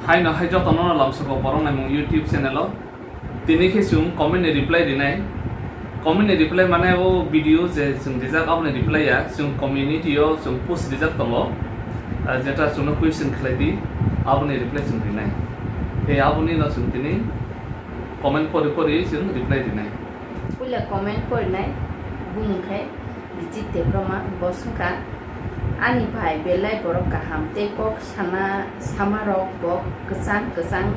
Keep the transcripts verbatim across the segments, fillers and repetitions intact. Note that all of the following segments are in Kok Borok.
Haino hai jotono no lamsoko borok naimung YouTube channel o. Tini khe chwng comment ni reply rinai. Comment ni reply mane o video je chwng rijak aboni reply ya. Chwng community o chwng post rijak tongo. Ah, jeta chwngno question khlai di, aboni reply chwng rinai. Tei aboni no chwng tini comment pori pori chwng reply rinai. Puila comment porinai bumung khe Bijit Debbarma, bo swngkha, "Ani bai belai borok kaham tei kok sana samarok bo kwchang kwchang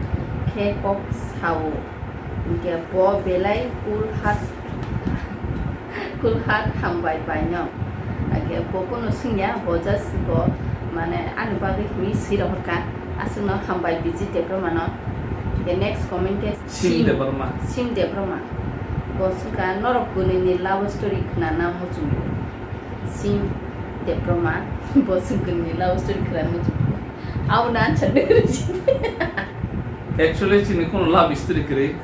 khe kok sao, hinkhe bo belai cool heart, cool heart, hambai baino." Hinkhe bo kunu swngya, bo just bo mane ani bagwi hinwi swi rohorkha, aswkno hambai Bijit Debbarmano. Hinkhe next comment khe Sim Sim, Debbarma. Sim Debbarma. Bo swngkha, "Norok kwnwi ni love story khna na muchungo?" Sim Debbarma. Bo swngkha, "Kwnwi ni love story khna na muchungo?" Abo na answer de kwrwi. Actually, chini kono love story kwrwi.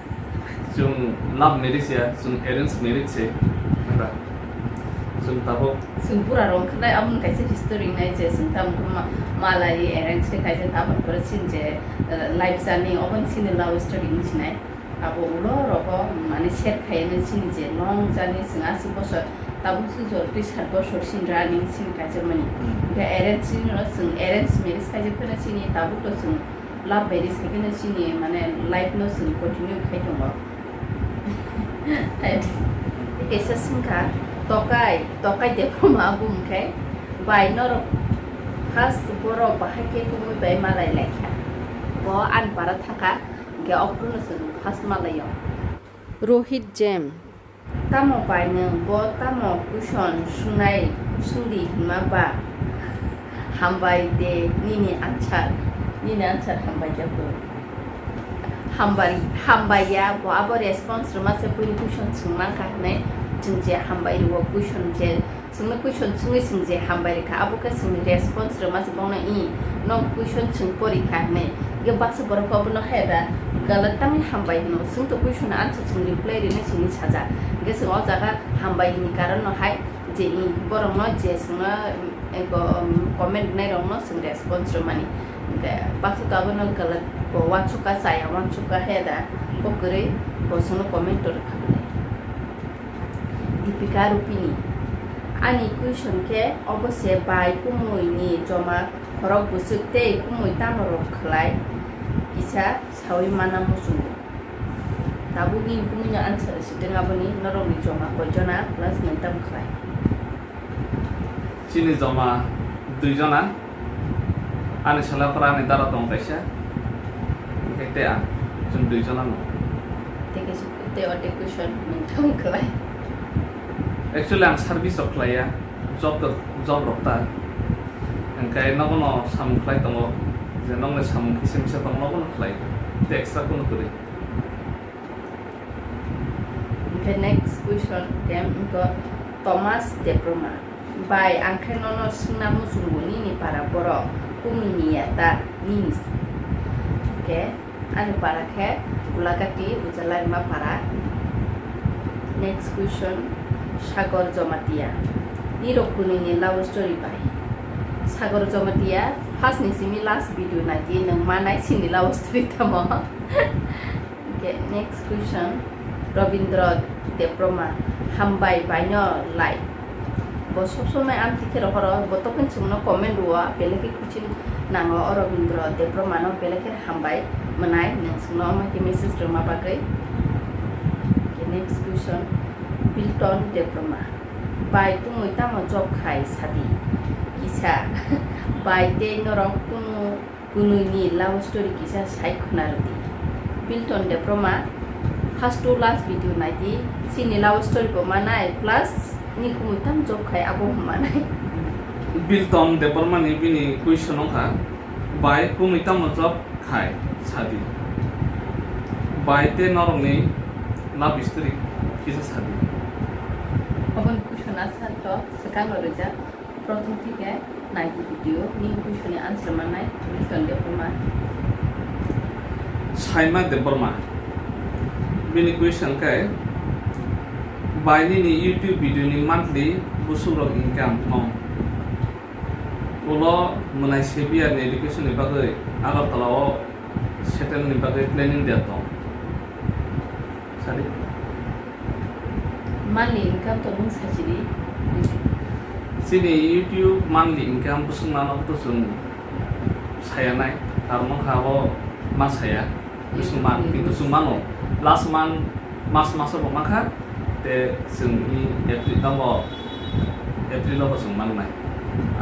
Chwng love marriage ya, chwng arrange marriage se. Ba. Chwng tabuk. Chwng pura rong khnai, abo kaisa history nai je chwng tamo ma-, malai arrange khe kaisa tabuk pore chini je, eh, life journey, obo chini love story wng sinai. Abo ulo rogo mane share khaiyani chini je long journey chwng aswk bosor, tabuk se jor twi sat bosor sin running sin kaisa mani. Hmm. Hwnkhe arrange sin no chwng arrange marriage kaisa phano chini tabuk to chwng love marriage khaikhe no chini mane life no chwng continue khai tongo. Kaisa swngkha, "Tokai, Tokai Debbarma bumung khe bai norok first borok bahai khe kumui bai malai laikha. Bo ani para thangkha." Hwnkhe o phuru no chwng first malaio. Rohit Jem. Tamo bai nwng bo tamo question swngnai swngdi hinma ba? Hambai de nini answer, nini answer hambai de bo. Hambai, hambai ya bo abo response rwma se buini question swngmang kha hinwi chwng je hambai rwo question je Chwngno question swngwi chwng je hambai rikha, abo khe chwngni response rwma se bono, "I, no question chwng pori kha," hinwi. Hwnkhe baksa borok abono hai da, "Galat tangwi hambai," hino. Chwng to question answer chwng reply rinai chwngni sajak. Hwnkhe chwng o jaga hambai hini karon no hai je, i, borok no je chwngno, em, eko, em, comment rwnai rok no chwng response rwmani. Hwnkhe baksa to abono galat bo uansukha, chaya uansukha hai da, bo kwrwi bo chwngno comment to rwkha hinwi. Deepika Rupini. Ani question khe obo se bai kumui ni joma khorok bwswk tei kumui tamo rok khlai kisa saui mana muchungo. Tabuk ni kumui no answer se teng aboni norok ni joma koi jona plus nwng tamo khlai. Chini joma dui jona. Ani sala phara ani dara tong kaisa. Hwnkhe tei ang, chwng dui jona no. Tei kaisa, tei o tei question nwng thang khlai. Actually, ang service rok khlaiya, job to, job rok ta. Hwnkhe nogo no samung khlai tongo, je nokni samung kisa misa tongo, nogo no khlai. Tei extra kunu kwrwi. Hwnkhe next question khe wngkha Thomas Debbarma. Bai, ang khe nono swngna muchungo, nini para borok kumui ni ya ta nini? Hwnkhe ani para khe Gulagati, Ujalarima para. Next question, Sagor Jomatia. Nirok kwnwi ni love story bai? Sagor Jomatia, first ni simi last video nai di, nwng manai chini love story tamo. Okay, next question. Robindra Debbarma, hambai baino like. Bo sob somoi amtwi khe rohoro, bo tokon chwngno comment rwo, belai khe kuching nango o Robindra Debbarma no, belai khe hambai mwnai nwng chwngno omo khe message rwma bagwi. Okay, next question. Bilton Debbarma, bai kumui tamo job khai sadi kisa? Bai tei norok kunu Kwnwi ni love story kisa sai khwna rwdi. Bilton Debbarma, first to last video naidi, chini love story bo manai, plus ni kumui tamo job khai abo manai. Bilton Debbarma ni bini question wngkha, bai kumui tamo job khai sadi. Bai tei norok ni love story kisa sadi. Aboni question answer to swkang no rijak. Prothom theke naidi video ni question ni answer manai Bilton Debbarma. Saima Debbarma. Bini question khe, bai nini YouTube video ni monthly busuk rok income thong? Ulo mwnai sebiya ni education ni bagwi Agartala o Settle ni bagwi planning de tong. Sadi. Monthly income to nwng sachiri. Chini YouTube monthly income bwswk mano to chwng saya nai. Tar wngkha abo ma saya. Bwswk man, kintu chwng mano. Last month, March maso bo mankha. Te chwng ni April, abo April o bo chwng mannai.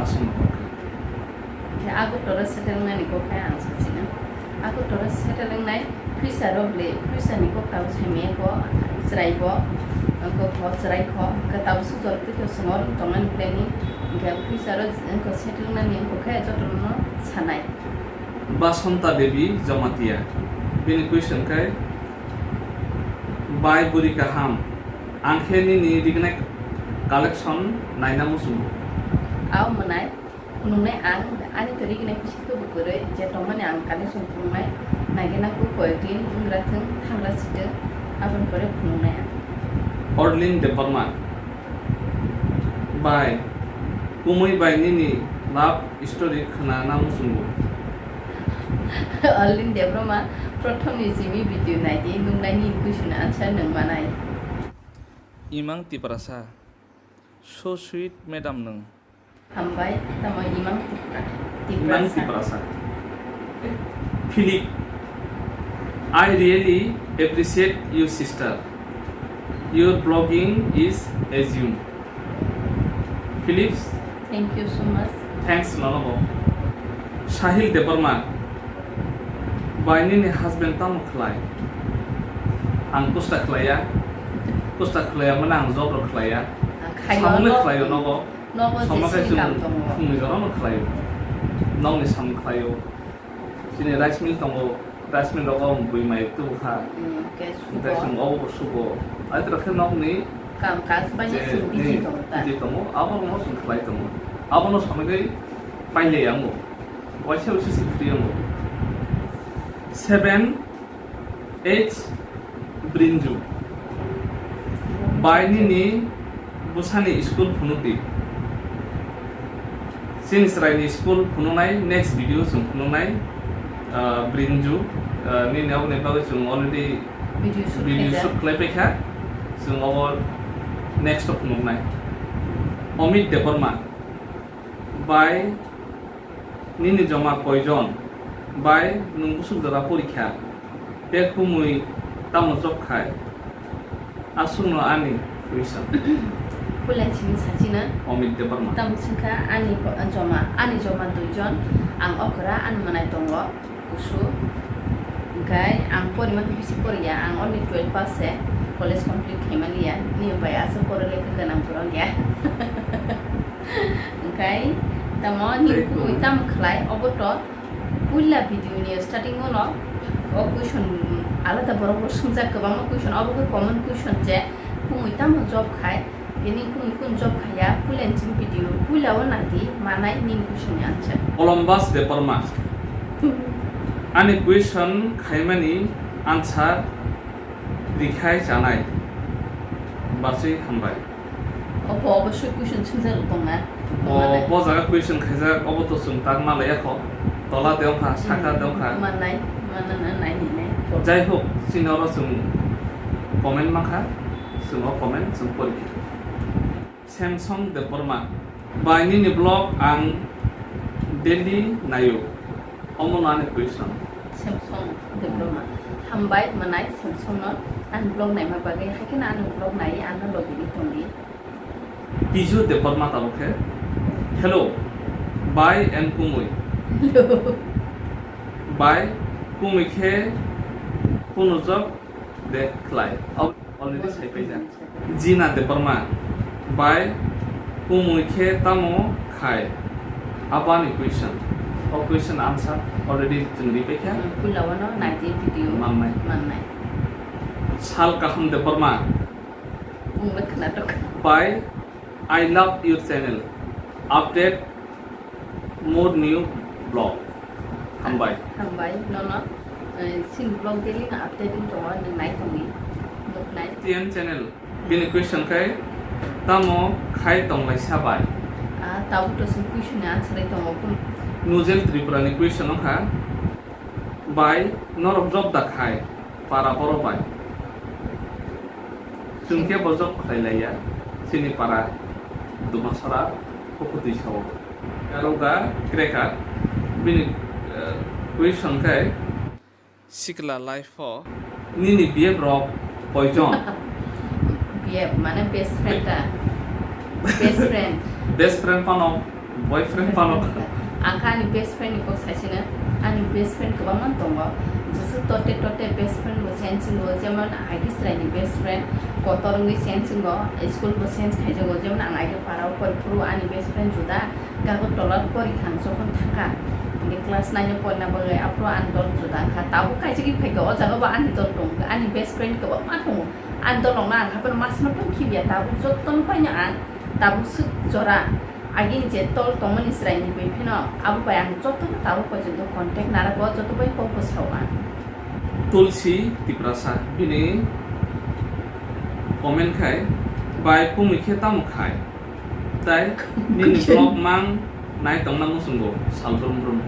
Aswk no kok kha. Khe Agartala settle wngnani kok khe ang sachino. Agartala settle wngnai future o bwle, future ni kok tabuk saimaya kho, chwrai bo, kok kho, chwrai kho, hwnkhe tabuk sujol twi khe chwng oro tongnani planning, hwnkhe future o wngkha settle wngnani wngkha khe jotono sanai. Basanta Devi Jamatia, bini question khe, Bai bwrwi kaham, ang khe nini rignai collection naina muchungo. Ao mwnai. Phunuknai ang, ani to rignai bisi khe bo kwrwi, je tongmani ang connection phunuknai, naigena kuk koyekdin wnggra thwng, thangra sitwng, aboni pore phunuknai ang. Orlin Debbarma, bai, kumui bai nini love story khwnana muchungo. Orlin Debbarma, prothom ni simi video naidi, nuknai nini question answer nwng manai. Imang Tiprasa, so sweet madam nwng. Hambai, tamo Imang Tipra-, Imang Tiprasa. Tiprasa. Philip, I really appreciate you, sister. Your blogging is assume. Philip. Thank you so much. Thanks, nono bo. Sahil Debbarma, bai nini husband tamo khlai? Ang kusta khlaiya. Kusta khlaiya mane ang job rok khlaiya. Ah, khayo, samung le no, khlaio nogo. Nogo. Somma khe jesi chwng kam tongo. Phungni jora no khlaio. Nokni samung khlaio. Chini rice mill tongo. Rice mill rogo bui mai tubu kha. Hmm, khe sugo. Tei chwng obo bo sugo. Aitwra khe nokni kam kaj bai je, chwng busy ni tongo ta. Busy tongo. Abo no chwng khlai tongo. Abo no samagwi pailai ango. Waisa waisa se free ango. Seven H Brinju. Bai nini bwsani school phunuk di. Chini chwraini school phunuknai next video chwng phunuknai, ah, Brinju, ah, nini aboni bagwi chwng already video shoot video khaijak. Shoot khlai paikha. Chwng abo next o phunuknai. Amit Debbarma. Bai nini joma koijon? Bai nwng bwswk jora porikha? Tei kumui tamo job khai? Aswkno ani question. Puila simi sachina. Amit Debbarma. Tamo swngkha ani po-, joma, ani joma duijon. Ang okra, ani mwnai tongo. Kusu. Hwnkhe ang porima khe bisi poriya, ang only twelve pass se, college complete khaimani ya, nini bai aswk pore lekha gwnang borok ya. Hwnkhe tamo nini tei kumui tamo khlai, obo to puila video ni starting o no o question alada borok bo swngjak kwbangma question, obo khe common question je kumui tamo job khai. Bini kung kung job khaya, puila ni chini video, puila o nadi, manai nini question ni answer. Columbus Debbarma. Ani question khaimani answer rikhai chanai. Bachwi hambai. Obo, obo sweet question swngjak tongna. O, bo jaga question khaijak, obo to chwng tak malaya kho. Tola de wngkha, saka de wngkha. Manai, manana nai hinai. Jai hok, chini oro chwng comment mankha. Chwng o comment chwng porikha. Samsung Debbarma. Bai nini vlog ang daily naio. Omo no ani question. Samsung Debbarma. Hambai manai Samsung no ani vlog naima bagwi, haikhe no ani vlog nai ano logi di tongdi. Piju Debbarma tabuk khe. Hello. Bai and Kumui. Hello. Bai Kumui khe kunujak de khlai. Already sai paijak. Jina Debbarma bai Kumui khe tamo khai? Abani question. O question answer already chwng ri paikha. Puila wano naidi video mannai. Mannai. Sal Kaham Debbarma. Bungla khwnatok. Bai, I love your channel. Update more new vlog. Hambai. Hambai, nono, eh, sin vlog daily no update wng tongo, nwng nai tongdi, nuknai. T N channel, bini question khe, tamo khai tonglaisa bai? Ah, tabuk to sin question ni answer ai tongo, kun? Nujel Tripura ni question wngkha, Bai, norok job da khai, para boro bai. Chwng khe bo job khlai laiya, chini para Dumasora Pukutwi sao. Yaroga krekar, bini, eh, question khe, sikla life o nini B F rok koijon? B F mane best friend ta. Best friend. Best friend phano, boyfriend phano. Ang kha ani best friend ni kok saisina. Ani best friend kwbangma tongo. Jesa tote tote best friend bo change singo, jemon agi chwrai ni best friend kotor wngwi change singo, school bo change khaijago, jemon ang agi para o poriphuru ani best friend juda. Gago tola pori thang jokhon thangkha, hingke class nine o porina bagwi aphuru ani dol juda wngkha. Tabuk kaisa khe phaikha, o jaga bo ani dol tongo, ani best friend kwbangma tongo. Ani dol rokno ang haphano masma tong khibiya, tabuk jotono paino ang tabuk swk jora. Agini je dol tongmani chwraini bai phano abo bai ang jotono tabuk porjonto contact narwgo, joto bai kok bwsao ang. Tulsi Tiprasa bini comment khai, bai kumui khe tamo khai? Tai nini vlog mang nai tongna muchungo sal brum brum.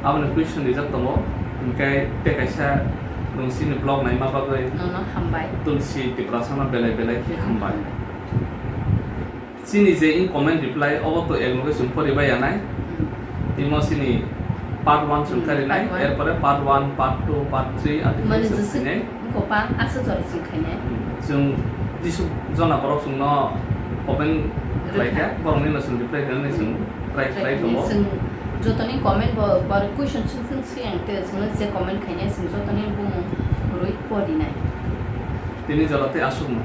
Aboni question rijak tongo, hingke tei kaisa nwng chini vlog naima bagwi Nono hambai. Tulsi Tiprasano belai belai khe hambai. Chini je in comment reply obo to ek loge chwng pori bai ya nai. Hmm. Timo chini part one chwng Hmm, kari nai, part one. Erpore part one, part two, part three, ati Mani chwng jisik khainai. Kopang asa jora chwng khainai. Hmm. Chwng jisuk jona borok chwngno comment khlai kha, Reply. Borokni no chwng reply khlainani chwng try khlai tongo. Chwng jotoni comment bo, bor question chwng chwng siyang te chwngno je comment khainai chwng jotoni bumung rwi pori nai. Tini jora tei aswkno.